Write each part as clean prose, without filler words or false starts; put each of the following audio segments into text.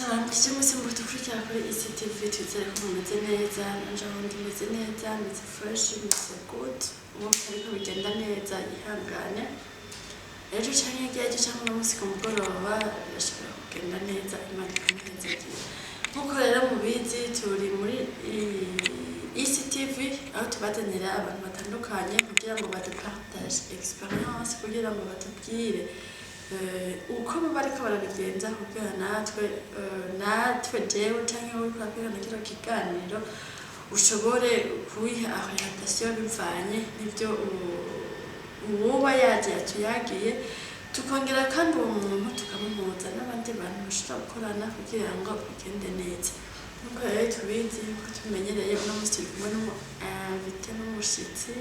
Turabaramukije mwese mudukurikira kuri ICTV. Twizere ko mumeze neza. Nanje aho ndi meze neza, meze fresh, meze good. Uwo ariko bigenda neza yihangane, ejo canke hirya y'ejo canke uno munsi ku mugoroba birashobora kugenda neza, Imana ikamuhezagira. Nk'uko rero mubizi, turi muri ICTV, aho tubazanira abantu batandukanye kugira ngo badupartage expérience, kugira ngo batubwire uko baba bariko barabigenza, kugira natwe jewe canke uriko urakurikirana kino kiganiro ushobore kuwiha orientation bivanye n'ivyo uwoba yaje yatuyagiye. Tukongera kandi uwo muntu tukamuhuza n'abandi bantu bashobora gukorana kugira ngo bigende neza. Nkuko rero tubizi, nkuko tumenyereye, uno munsi turi kumwe n'umu invité, n'umushitsi.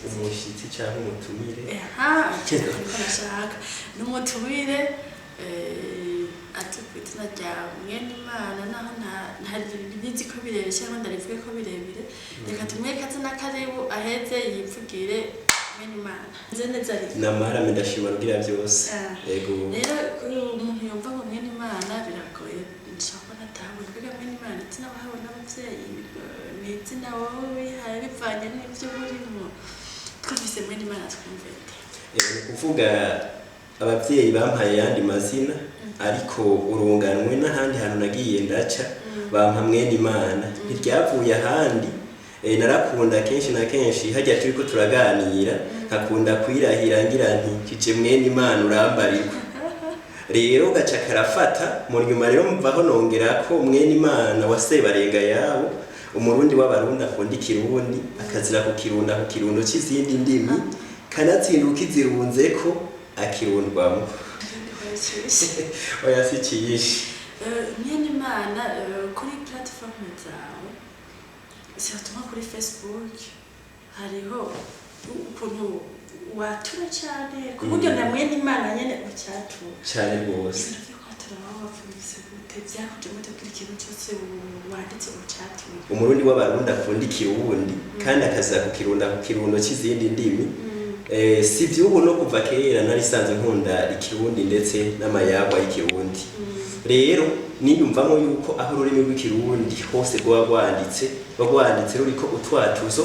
Umushitsi canke umutumire. Aha, niko nashaka. N'umutumire azwi ku izina rya Mwenimana, naho ntabizi ko birebire cyangwa ndarivuge ko birebire. Reka tumwereke akazina karibu, aheze yivugire. Mwenimana, nze neza ariko? Namarame, ndashima Rugira byose. Ah. Yego. Rero kuri uwo muntu yumva ngo Mwenimana biragoye, nshobora kuba natahura. Mbega Mwenimana izina wahawe n'abavyeyi, ni izina wowe wihaye bivanye n'ivyo urimo? Twumvise Mwenimana twumvete? Ni ukuvuga abavyeyi bampaye ayandi mazina, ariko urunganwe n'ahandi hantu nagiye ndaca bampa Mwenimana, ntiryavuye ahandi. Narakunda kenshi na kenshi hajya turiko turaganira, nkakunda kwirahira ngira nti: "Kije Mwenimana urambarirwa." Rero gaca karafata mu nyuma. Rero mvaho nongera ko Mwenimana wa Sebarenga yabo, Umurundi w'Abarundi akunda Ikirundi, akazira kukirunda ku kirundo c'izindi ndimi, kanatsinda ukizirunzeko akirundwamo. Oya, si ciyishi. Mwenimana, kuri plateforme zawe, surtout nko kuri Facebook, hariho ukuntu watura cane ku buryo na Mwenimana nyene ucatura. Cane rwose. Ibintu vyo kwatura waba wapfunditse gute? Vyakuje gute kugira ikintu cose wanditse ucatura? Umurundi w'Abarundi akunda Ikirundi kandi akazira kukirunda ku kirundo c'izindi ndimi. Si vy'ubu, no kuva kera narisanzwe nkunda Ikirundi ndetse n'amayagwa y'Ikirundi. Rero niyumvamo yuko aho ururimi rw'Ikirundi hose rwaba rwanditse, ruba rwanditse ruriko utwatuzo,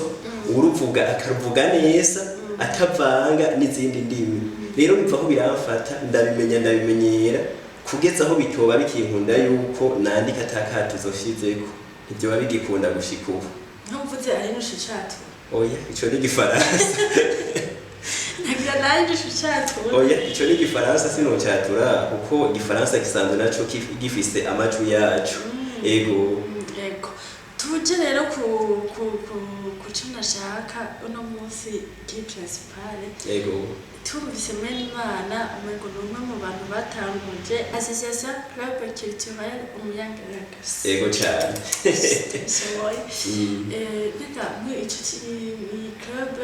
uruvuga akaruvuga neza atavanga n'izindi ndimi. Rero bivaho biramfata, ndabimenya, ndabimenyera, kugeza aho bitoba bikinkunda yuko nandika atakatuzo nshizeko, ntibyoba bigikunda gushika ubu. Ntumvuze ari nusha icatura? Oya, ico ni Igifaransa. Ntagira nawe nusha icatura. Oya, ico ni Igifaransa, sinocatura kuko Igifaransa gisanzwe naco gifise amajwi yaco. Ego. Yego, tuje rero ku co nashaka uno munsi kiri principale. Ego. Tumvise Mwenimana, umengo ni umwe mu bantu batanguje association Club Culturel Umuyange. Ego cane. Shoboye. Mbega muri ico iyi club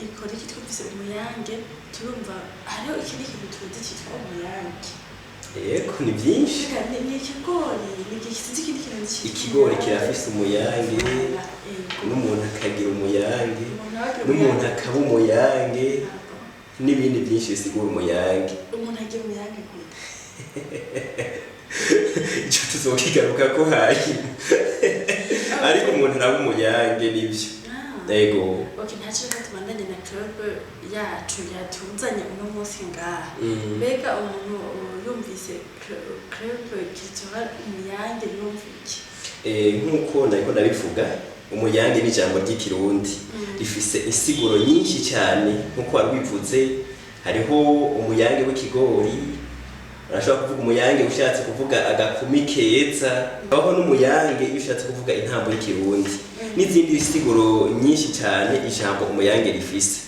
ikora iki? Twumvise Umuyange, turumva hariho ikindi kintu tuzi citwa umuyange. Yego, ni byinshi. Mbega ni ikigori, ni iki? Sinzi ikindi kintu citwa Ikigori umuyange. Kirafise umuyange. Yego. N'umuntu akagira umuyange. Umuntu agira N'umuntu umuyange. akaba umuyange, n'ibindi byinshi bisigura umuyange. Umuntu agira umuyange gute? Ico tuzokigarukako hanyuma, ariko umuntu araba umuyange, nibyo. Ah. Ego. Ok, ntacyo, reka tubandanye na club yacu yatuzanye uno munsi ngaha. Mbega umuntu yumvise Club Culturel Umuyange yumva iki? Nk'uko nariko ndabivuga, umuyange ni ijambo ry'Ikirundi rifise insiguro nyinshi cyane. Nk'uko wari wivuze, hariho umuyange w'ikigori, urashobora kuvuga umuyange ushatse kuvuga agakumi keza, habaho n'umuyange iyo ushatse kuvuga intambo y'Ikirundi, n'izindi siguro nyinshi cyane ijambo umuyange rifise.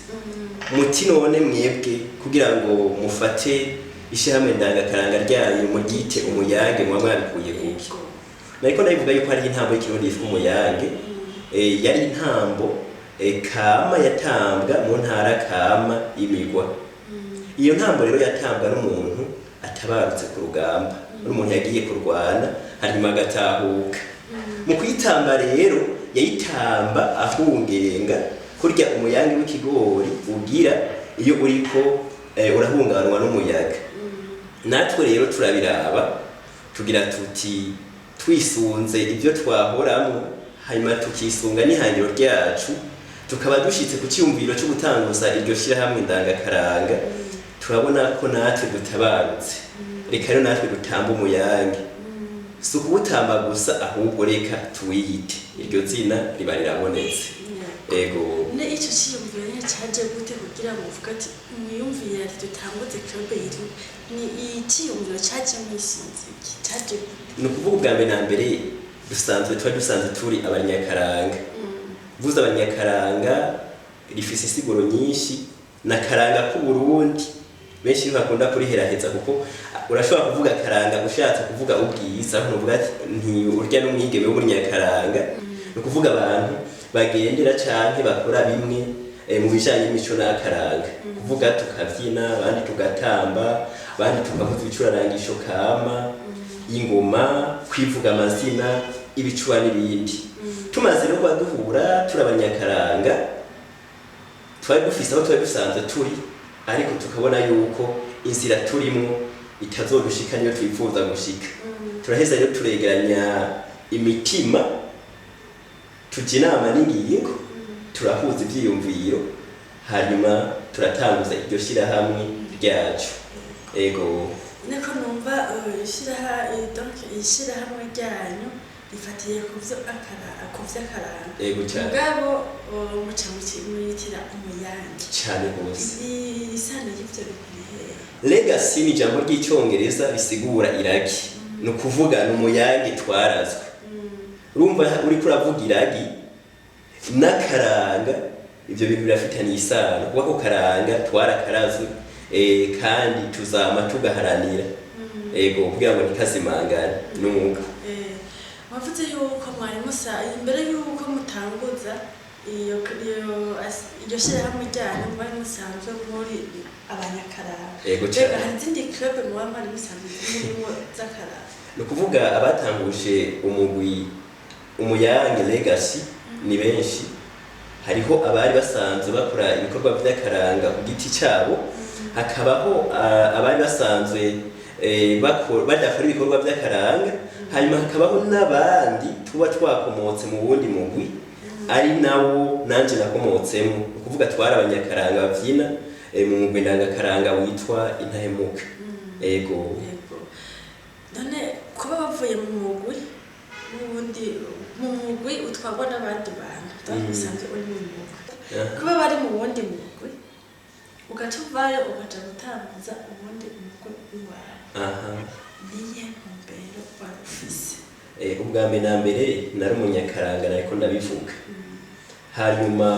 Muti none mwebwe kugira ngo mufate ishyirahamwe ndangakaranga ryanyu muryite Umuyange, muba mwabikuye kuki? Nariko ndabivuga yuko hari intambo y'Ikirundi yitwa umuyange. Yari intambo kama yatambwa mu ntara kama y'imigwa. Iyo ntambo rero yatambwa n'umuntu atabarutse ku rugamba, n'umuntu yagiye kurwana hanyuma agatahuka. Mu kuyitamba rero yayitamba ahungenga, kurya umuyange w'ikigori ugira iyo uriko urahungabanwa n'umuyaga. Natwe rero turabiraba, tugira tuti twisunze ibyo twahoramwo, hanyuma tukisunga n'ihangiro ryacu, tukaba dushitse ku cyumviro cyo gutanguza iryo shyirahamwe ndangakaranga, turabona ko natwe dutabarutse. Reka rero natwe dutamba umuyange, si ukuwutamba gusa, ahubwo reka tuwiyite. Iryo zina riba rirabonetse. Ego. Ne icyo cyiyumviro nyine cyaje gute kugira ngo uvuge ati mwiyumvire ati dutanguze club yitwa ni icyiyumviro cyaje mwisunze iki, cyaje gute? Ni ukuvuga, ubwa mbere na mbere dusanzwe tuba dusanzwe turi abanyakaranga. Vuze abanyakaranga rifise insiguro nyinshi, na karanga k'Uburundi benshi ntibakunda kuriheraheza, kuko urashobora kuvuga karanga ushatse kuvuga ubwiza, ntuvuga ati nti urya n'umwigeme w'umunyakaranga. Ni ukuvuga abantu bagendera canke bakora bimwe mu bijanye n'imico n'akaranga, kuvuga tukavyina, abandi tugatamba, abandi tukavuza ibicurarangisho kama, ingoma, kwivuga amazina, ibicuba n'ibindi. Tumaze rero kuba duhura turi abanyakaranga, twari dufise aho twari dusanzwe turi, ariko tukabona yuko inzira turimwo itazodushika niyo twifuza gushika. Turaheza rero turegeranya imitima, tujya inama n'ingingo, turahuza ivyiyumviro, hanyuma turatanguza iryo shyirahamwe ryacu. Ego. Niko numva donc ishyirahamwe ryanyu rifatiye ku vy'akaranga. Ego cyane. Mugabo muca muyitira Umuyange. Cyane rwose. Isano y'ivyo bintu ni hehe? Legacy ni ijambo ry'Icyongereza risigura iragi. Ni ukuvuga ni umuyange twarazwe. Urumva uriko uravuga iragi n'akaranga, ibyo bintu birafitaniye isano, kuko ako karanga twarakarazwe, kandi tuzama tugaharanira, ego, kugira ngo ntikazimangane nuko. Wavuze yuko mwari musa imbere yuko mutanguza iyo shyirahamwe ryanyu mwari musanzwe muri abanyakaranga. Ego Mbega cyane. hari izindi club muba mwari musanzwe murimo z'akaranga? Ni ukuvuga abatanguje umugwi Umuyange Legacy ni benshi. Hariho abari basanzwe bakora ibikorwa by'akaranga ku giti cyabo, hakabaho abari basanzwe badakora ibikorwa by'akaranga, hanyuma hakabaho n'abandi tuba twakomotse mu wundi mugwi, ari nawo nanje nakomotsemo. Ni ukuvuga twari abanyakaranga babyina mu mugwi ndangakaranga witwa Intahemuka. Ego. Yego. None kuba bavuye mu mugwi n'ubundi mu mugwi utwarwa n'abandi bantu, donc usanzwe uri mu mugwi, kuba bari mu wundi mugwi ugaca uvayo ugaca gutanguza uwundi mugwi wawe, niye ntumbero wari ufise? Ubwa mbere na mbere nari umunyakaranga, nariko ndabivuga. Hanyuma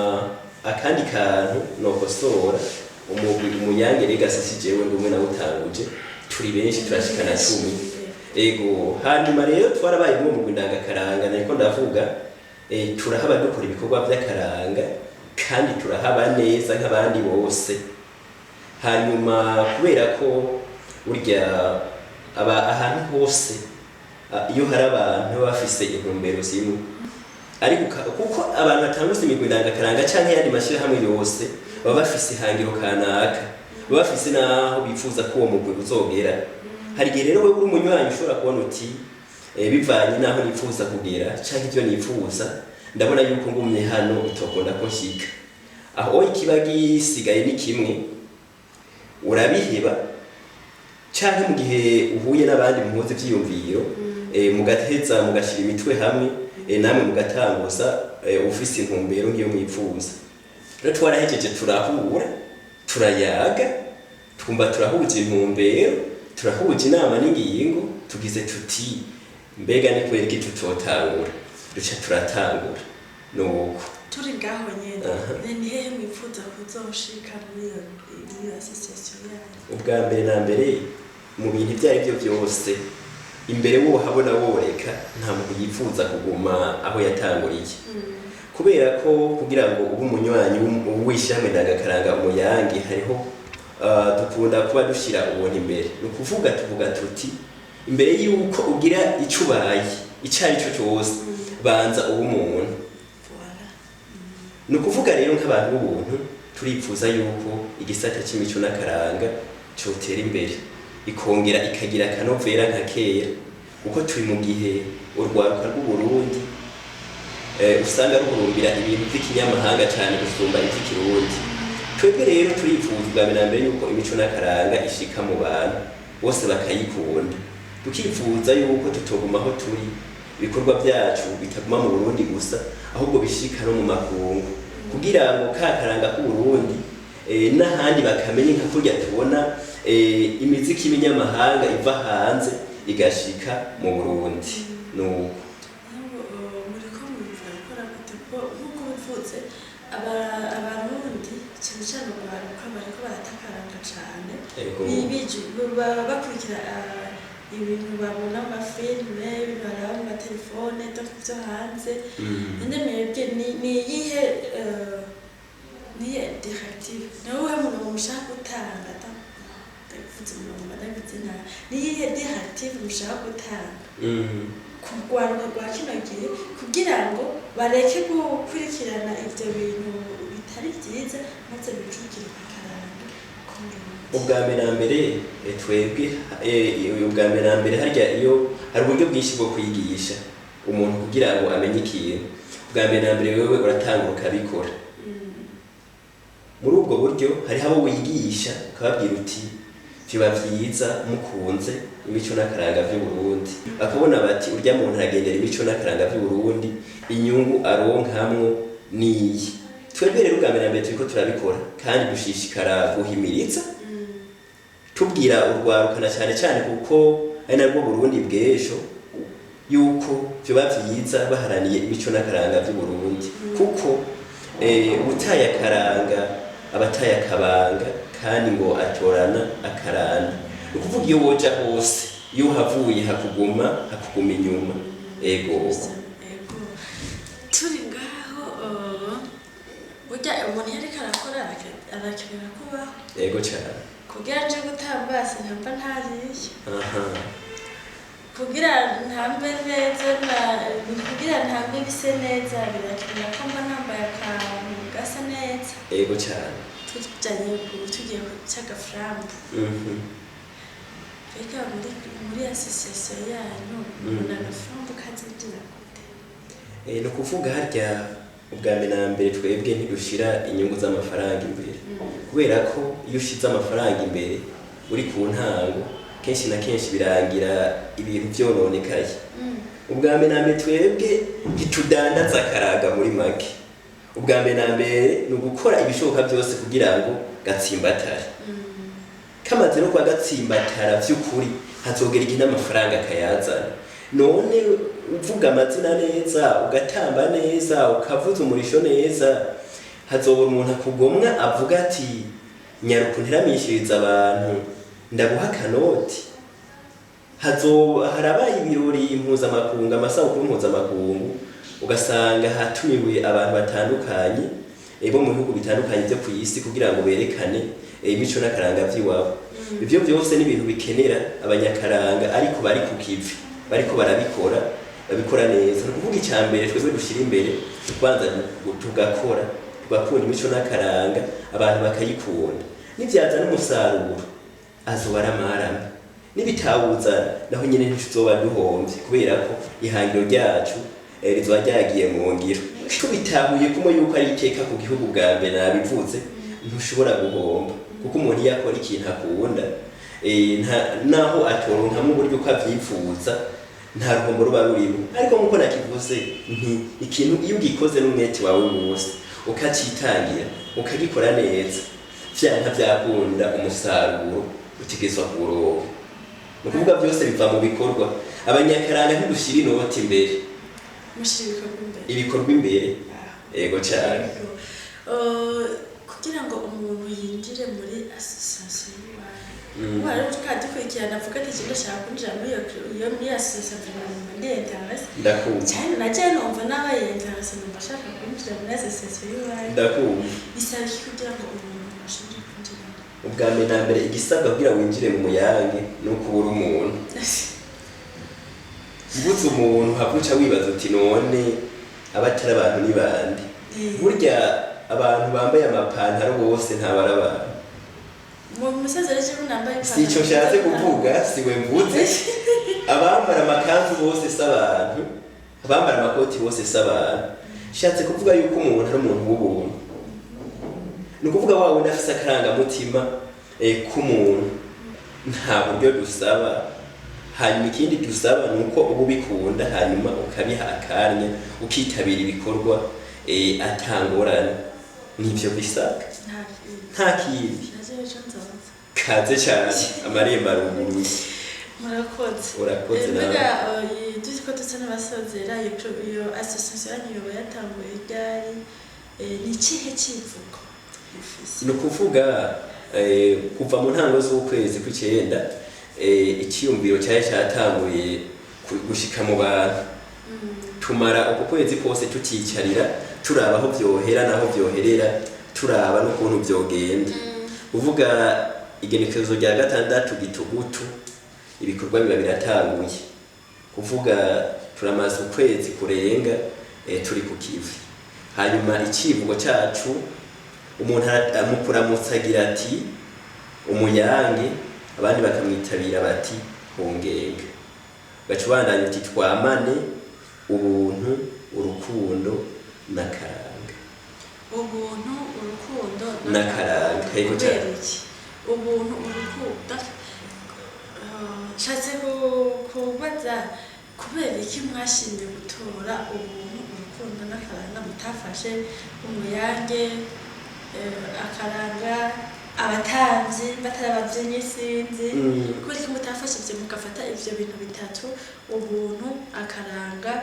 akandi kantu nokosora, umugwi Umuyange Legacy si jewe ndi umwe nawutanguje, turi benshi, turashikana 10. Ego. Hanyuma rero twarabaye mu mugwi ndangakaranga, nariko ndavuga, turahaba dukora ibikorwa by'akaranga kandi turahaba neza nk'abandi bose. Hanyuma kubera ko burya aba ahantu hose, iyo hari abantu baba bafise intumbero zimwe, ariko kuko abantu batanguza imigwi ndangakaranga canke ayandi mashyirahamwe yose baba bafise ihangiro kanaka, baba bafise n'aho bifuza ko uwo mugwi uzogera. Hari igihe rero wewe uri umunywanyi ushobora kubona uti bivanye n'aho nifuza kugera canke ivyo nifuza, ndabona yuko ngumye hano bitokunda ko nshika aho. Ikiba gisigaye ni kimwe: urabiheba, canke mu gihe uhuye n'abandi muhuza ivyiyumviro, mugateza mugashira imitwe hamwe, namwe mugatanguza ufise intumbero nk'iyo mwipfuza. Rero twarahejeje turahura, turayaga, twumva turahuje intumbero, turahuje inama n'ingingo, tugize tuti mbega ni kubera iki tutotangura? Duca turatangura, nuko. Turi ngaho nyene, ni hehe mwifuza kuzoshika muri iyo association yanyu? Ubwa mbere na mbere, mu bintu ibyo ari byo byose, imbere wohabona woreka, nta muntu yifuza kuguma aho yatanguriye, kubera ko kugira ngo ube umunywanyi w'ishyirahamwe ndangakaranga Umuyange, hariho dukunda kuba dushyira ubuntu imbere. Ni ukuvuga tuvuga tuti imbere y'uko ugira icyo ubaye icyo ari cyo cyose, banza ube umuntu. Voilà. Ni ukuvuga rero nk'abantu b'ubuntu turipfuza yuko igisata cy'imico n'akaranga cyotera imbere. ikongera ikagira akanovera nka kera, kuko turi mu gihe urwaruka rw'Uburundi usanga ruhurumbira ibintu by'ikinyamahanga cyane gusumba iby'ikirundi. Twebwe rero turifuza ubwa mbere na mbere yuko imico n'akaranga ishika mu bantu bose bakayikunda, tukifuza yuko tutoguma aho turi, ibikorwa byacu bitaguma mu Burundi gusa, ahubwo bishika no mu makungu, kugira ngo ka karanga k'Uburundi n'ahandi bakamenye, nka kurya tubona imiziki y'ibinyamahanga iva hanze igashika mu Burundi. Nuko N'ubu muriko mwiyumvira gukora gute? Kuko nk'uko bivutse, Abarundi cyane cyane urwaruka bariko baratakaranga cane. Baba bakurikira ibintu babona mu mafilime, ibintu baraba mu matelefone, donc vyo hanze. None mwebwe ni iyihe niye directive, ni uwuhe murongo mushaka gutanga? Ndabivuze umurongo, ndabivuze nabi. Ni iyihe directive mushaka gutanga ku rwaruka rwa kino gihe kugira ngo bareke gukurikirana ivyo bintu bitari vyiza, maze bijukire akaranga k'Uburundi? Ubwa mbere na mbere, twebwe ubwa mbere na mbere harya iyo hari uburyo bwinshi bwo kwigisha umuntu kugira ngo amenye ikintu. Ubwa mbere na mbere wewe uratangura ukabikora. Muri ubwo buryo hariho abo wigisha ukababwira uti biba vyiza mukunze imico n'akaranga vy'Uburundi, bakabona bati urya muntu aragendera imico n'akaranga vy'Uburundi, inyungu aronkamwo niyi. Twebwe rero ubwa mbere na mbere turiko turabikora kandi dushishikara guhimiriza, tubwira urwaruka na cyane cyane, kuko ari narwo Burundi bw'ejo, yuko vyoba vyiza baharaniye imico n'akaranga vy'Uburundi, kuko ubutaye akaranga abataye akabanga, kandi ngo atorana akaranda. Ni ukuvuga iyo woja hose, iyo uhavuye hakuguma inyuma. Ego. Ego, turi ngaho, burya umuntu iyo ariko arakora arakenera kubaho. Ego cyane. Kugira nje gutamba sinamba ntariye, kugira ntambe neza kugira ntambe bise neza birakenera ko mba nambaye akantu gasa neza. Ego cyane. Tujanye tugiye ku cy'agafarambu, reka muri association yanyu mubona agafarambu kazinjira gute? Ni ukuvuga harya ubwa mbere na mbere twebwe ntidushira inyungu z'amafaranga imbere, kubera ko iyo ushize amafaranga imbere uri ku ntango, kenshi na kenshi birangira ibintu byononekaye. Ubwa mbere na mbere twebwe ntitudandaza akaraga. Muri make, ubwa mbere na mbere ni ugukora ibishoboka byose kugira ngo gatsimbatare. Kamaze no kuba gatsimbatara by'ukuri, hazogera igihe n'amafaranga akayazana. None uvuga amazina neza, ugatamba neza, ukavuza umurisho neza, hazobura umuntu akugomwa avuga ati nyaruka nteramishiriza abantu ndaguha akanoti? Harabaye ibirori mpuzamakungu, amasabukuru mpuzamakungu, ugasanga hatumiwe abantu batandukanye bo mu bihugu bitandukanye byo ku isi kugira ngo berekane imico n'akaranga vy'iwabo. Ivyo byose ni ibintu bikenera abanyakaranga, ariko bari ku kivi, bariko barabikora, babikora neza. Ni ukuvuga icya mbere twebwe dushyira imbere, kwanza tugakora, tugakunda imico n'akaranga, abantu bakayikunda. Nibyazana umusaruro azoba ari amarame, nibitawuzana naho nyine ntituzoba duhombye, kubera ko ihangiro ryacu rizoba ryagiye mu ngiro. Tubitahuye kumwe yuko ari iteka ku gihugu, bwa mbere nabivuze, ntushobora guhomba, kuko umuntu iyo akora ikintu akunda, naho atoronkamwo uburyo uko avyifuza, nta ruhombo ruba rurimo. Ariko nkuko nakivuze nti ikintu iyo ugikoze n'umwete wawe wose, ukacitangira, ukagikora neza, vyanka vyakunda umusaruro utegerezwa kuwuronka. Ni ukuvuga byose biva mu bikorwa. Abanyakaranga ntidushyira inoti imbere. Mushyira ibikorwa imbere. Ibikorwa imbere. Yego cyane. Yego. Kugira ngo umuntu yinjire muri association y'iwanyu, ubu rero tukaba dukurikirana, avuga ati "Je ndashaka kwinjira muri iyo muri association, vraiment numva ndi intéressé." Ndakumva. Cyane na jewe numva nabaye intéressé, numva ashaka kwinjira muri association y'iwanyu. Ndakumva. Bisaba iki kugira ngo umuntu ashobore kwinjiramo? Ubwa mbere na mbere, igisabwa kugira winjire mu Muyange ni ukubura umuntu. Mvuze umuntu, havuca wibaza uti none abatari abantu ni bande? Burya abantu bambaye amapantaro bose ntabara abantu. Mu musozi rero nambaye Si icyo nshatse kuvuga, siwe mvuze. Abambara amakanzu bose si abantu, abambara amakoti bose si abantu. Nshatse kuvuga yuko umuntu ari umuntu w'ubuntu, ni ukuvuga wa wundi afise akarangamutima k'umuntu. Nta buryo dusaba. Hanyuma ikindi dusaba ni uko uba ubikunda, hanyuma ukabiha akanya, ukitabira ibikorwa atangorane. Nivyo bisabwa. Nta kintu. Nta kindi. Naje ejo nzoza. Kaze cyane, amarembo aruguruye. Murakoze. Urakoze nawe. Mbega tuzi ko dusa n'abasozera, iyo association yanyu yoba yatanguye ryari? Ni ikihe kivugo mufise? Ni ukuvuga kuva mu ntango z'ukwezi kw'icyenda, icyiyumviro cyari cyatanguye gushika mu bantu. Tumara uku kwezi kose tuticarira, turaba aho byohera n'aho byoherera, turaba n'ukuntu byogenda. Uvuga igenekerezo rya 6 gitugutu, ibikorwa biba biratanguye. Kuvuga turamaze ukwezi kurenga turi ku kivi. Hanyuma icivugo cacu, umuntu amukuramutsa agira ati "Umuyange", abandi bakamwitabira bati "Hongenga". Ugaca ubandanya uti "Twamane ubuntu, urukundo n'akaranga". Ubuntu, urukundo N'akaranga. Yego Kubera cyane. iki ubuntu, urukundo? Nshatse kubaza kubera iki mwashimye gutora ubuntu, urukundo n'akaranga, mutafashe umuyange, akaranga, abatambyi batari ababyinnyi, sinzi. Kubera iki mutafashe ivyo, mugafata ivyo bintu bitatu, ubuntu, akaranga,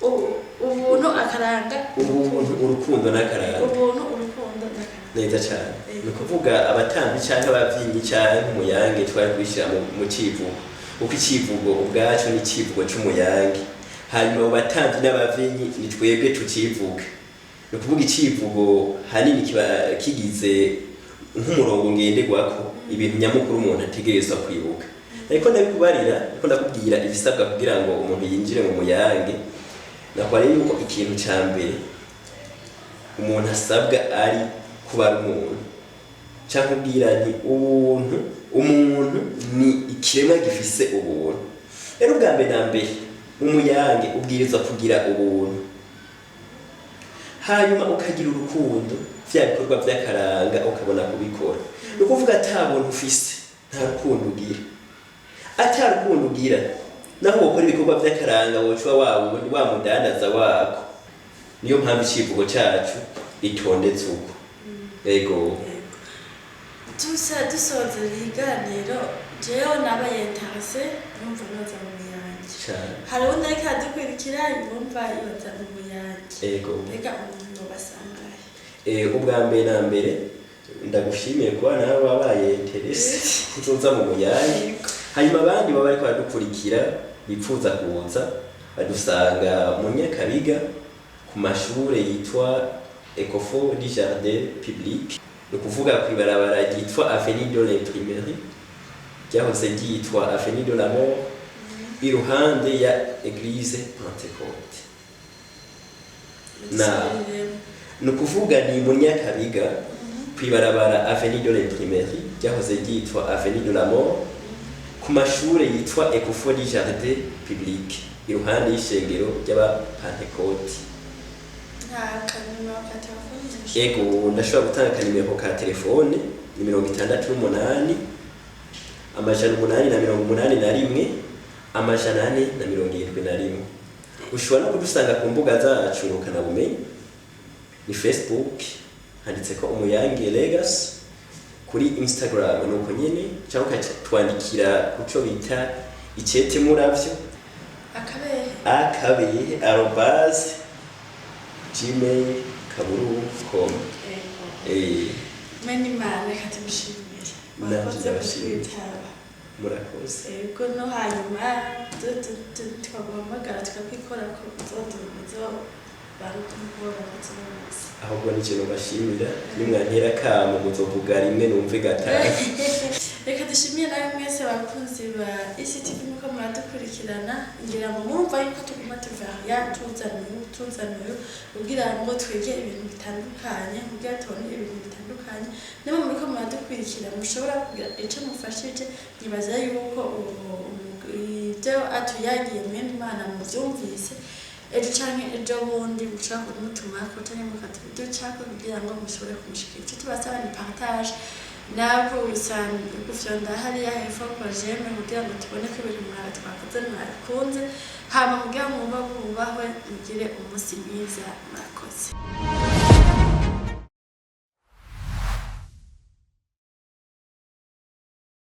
ubuntu, akaranga, Ubuntu, urukundo n'akaranga. Ubuntu, urukundo n'akaranga. Neza cyane. Ni ukuvuga abatambyi canke abavyinnyi canke umuyange twari kubishyira mu civugo, kuko icivugo ubwaco ni icivugo c'umuyange. Hanyuma abo batambyi n'abavyinnyi ni twebwe tucivuga. Ni ukuvuga icivugo hanini kiba kigize nk'umurongo ngenderwako, ibintu nyamukuru umuntu ategerezwa kwibuka. Ariko ndabikubarira, ariko ndakubwira ibisabwa kugira ngo umuntu yinjire mu muyange. Nakubariye yuko ikintu ca mbere umuntu asabwa ari kuba ari umuntu, cyangwa ubwira nti ubuntu. Umuntu ni ikiremwa gifise ubuntu. Rero ubwa mbere na mbere umuyange ubwirizwa kugira ubuntu, hanyuma ukagira urukundo, vya bikorwa vy'akaranga ukabona kubikora. Ni ukuvuga ata buntu ufise, nta rukundo ugira. Ata rukundo ugira, naho wokora ibikorwa vy'akaranga, woca wa wundi wa mudandaza wako. Niyo mpamvu icivugo cacu itondetse uko. Ego. Tusa dusoza ibiganiro, jewe nabaye intéressée, numva noza mu muyange. Cane. Hari uwundi ariko aradukurikira yumva yoza mu muyange. Ego. Mbega umuntu yobasangahe? Ubwa mbere na mbere ndagushimiye kuba nawe wabaye intéressé kuzoza mu muyange. Hanyuma abandi baba bariko baradukurikira bipfuza kuza, badusanga mu Nyakabiga ku mashure yitwa Ecofo du Jardin Public, ni ukuvuga kw'ibarabara ryitwa Avenue de l'Imprimerie, ryahoze ryitwa Avenue de la Mort, iruhande ya Église Pentecôte. Dusubiremo. Ni ukuvuga ni mu Nyakabiga kw'ibarabara Avenue de l'Imprimerie, ryahoze ryitwa Avenue de la Mort, ku mashure yitwa Ecofo du Jardin Public, iruhande y'ishengero ry'Abapantekoti. Nta kanimero ka telefone? Ego, ndashobora gutanga akanimero ka telefone. Ni 68 881 471. Ushobora no kudusanga ku mbuga zacu ngurukanabumenyi, ni Facebook handitseko Umuyange Legacy, kuri Instagram ni uko nyene, cyangwa ukatwandikira kuco bita icete muravyo Akabehe. akabehe@gmail.com. Ego. Mene Imana, reka tumushimire. Nanje Wakoze ndabashimiye. kutwitaba. Murakoze. Ego, no hanyuma twaguhamagara tukakwikora ko uzodumizo barukumubona bose. Ahubwo ni ikintu bashimira, nimwantera akamo muzovuga rimwe numve gatanu. Reka dushimire nawe mwese bakunzi ba ECTV muko muradukurikirana. Ngira ngo murumva yuko tuguma tuvaria, tuzana uyu, tuzana uyu, kugira ngo twige ibintu bitandukanye, kugira tubone ibintu bitandukanye. Niba muriko muradukurikira mushobora kugira ico mufashije. Nyibaza yuko ibyo atuyagiye mwene Imana muvyumvise. Ejo canke ejo bundi mushobora kumutumako canke mukaducako kugira ngo mushobore kumushikira. Ico tubasaba ni partage nako gufyonda hariya hepfo kwa j'aime, kugira ngo tubone ko ibintu mwawe twakoze mwabikunze. Hama kugira ngo mubahwe, mugire umunsi mwiza. Murakoze.